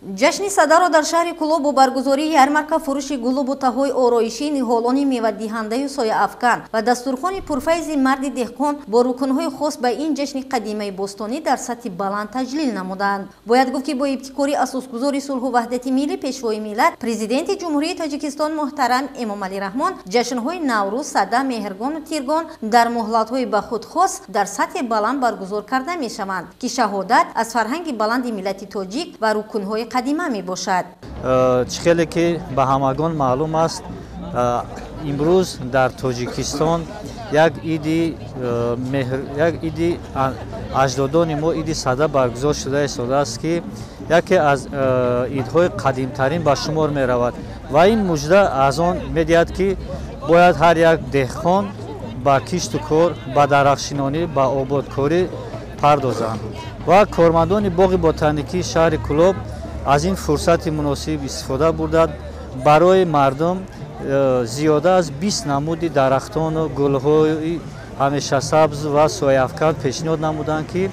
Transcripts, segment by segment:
Ҷашни Садаро дар шаҳри Кӯлоб бо баргузории ярмарка, фурӯши гулу бутаҳои ороишӣ, ниҳолони мевадиҳандаю сояафкан ва дастурхони пурфайзи марди деҳқон бо рукнҳои хос ба ин ҷашни қадимаи бостонӣ дар сатҳи баланд таҷлил намуданд. Бояд гуфт, ки бо ибтикори асосгузори сулҳу ваҳдати миллӣ, Пешвои миллат, Президенти Ҷумҳурии Тоҷикистон муҳтарам Эмомалӣ Раҳмон ҷашнҳои Наврӯз, Сада, Меҳргону Тиргон дар муҳлатҳои ба худ хос дар сатҳи баланд баргузор карда мешаванд, ки шаҳодат аз фарҳанги баланди миллати тоҷик ва рукнҳои қадима мебошад. Чӣ хеле ки ба ҳамагон маълум аст, имрӯз дар Тоҷикистон як иди аҷдодони мо, иди Сада баргузор шуда истодааст, ки яке аз идҳои қадимтарин ба шумор меравад ва ин мужда аз он медиҳад, ки бояд ҳар як деҳқон ба кишту кор, ба дарахтшинонӣ, ба ободкорӣ пардозанд ва кормандони боғи ботаникии шаҳри Кӯлоб аз ин фурсати муносиб истифода бурданд, барои мардум зиёда аз 20 намуди дарахтону гулҳои ҳамешасабз ва сояафкан пешниҳод намуданд, ки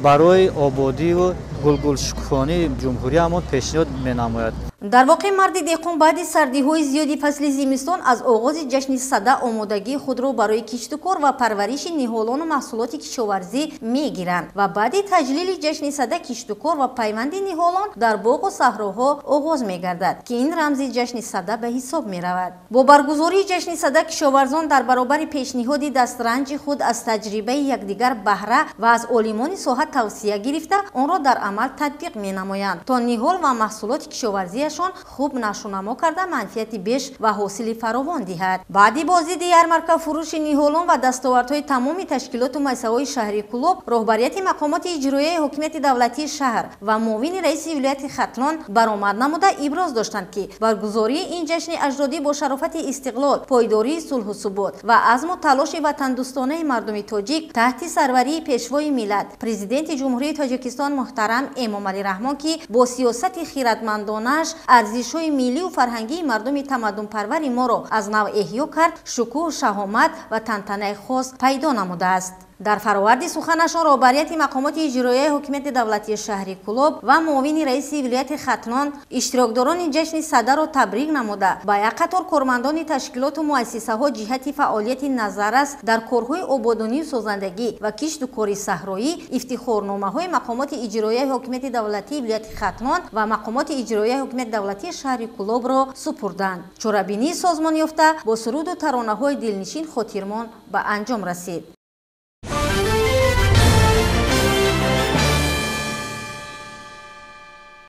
барои ободиву гулгулшукуфонии ҷумҳуриямон пешниҳод менамояд. Дар воқеъ, марди деҳқон баъди сардиҳои зиёди фасли зимистон аз оғози ҷашни Сада омодагии худро барои киштукор ва парвариши ниҳолону маҳсулоти кишоварзӣ мегиранд ва баъди таҷлили ҷашни Сада киштукор ва пайванди ниҳолон дар боғу саҳроҳо оғоз мегардад, ки ин рамзи ҷашни Сада ба ҳисоб меравад. Бо баргузории ҷашни Сада кишоварзон дар баробари пешниҳоди дастранҷи худ аз таҷрибаи якдигар баҳра ва аз олимони соҳа тавсия гирифта, онро дар амал татбиқ менамоянд, то ниҳол ва маҳсулоти кишоварзиашон хуб нашъунамо карда, манфиати беш ва ҳосили фаровон диҳад. Баъди боздиди ярмарка, фурӯши ниҳолон ва дастовардҳои тамоми ташкилоту муассисаҳои шаҳри Кӯлоб, роҳбарияти мақомоти иҷроияи ҳокимияти давлатии шаҳр ва муовини раиси вилояти Хатлон баромад намуда, иброз доштанд, ки баргузории ин ҷашни аҷдодӣ бо шарофати истиқлол, пойдории сулҳу субот ва азму талоши ватандӯстонаи мардуми тоҷик таҳти сарварии Пешвои миллат, Президенти Ҷумҳурии Тоҷикистон муҳтарам Эмомалӣ Раҳмон, ки бо сиёсати хиратмандонааш арзишҳои миллию фарҳангии мардуми тамаддунпарвари моро аз нав эҳё кард, шукӯҳу шаҳомат ва тантанаи хос пайдо намудааст. Дар фароварди суханашон роҳбарияти мақомоти иҷроияи ҳокимияти давлатии шаҳри Кӯлоб ва муовини раиси вилояти Хатлон иштирокдорони ҷашни Садаро табрик намуда, ба як қатор кормандони ташкилоту муассисаҳо ҷиҳати фаъолияти назаррас дар корҳои ободонию созандагӣ ва кишту кори саҳроӣ ифтихорномаҳои мақомоти иҷроияи ҳокимияти давлатии вилояти Хатлон ва мақомоти иҷроияи ҳокимияти давлатии шаҳри Кӯлобро супурданд. Чорабинии созмонёфта бо суруду таронаҳои дилнишин хотирмон ба анҷом расид.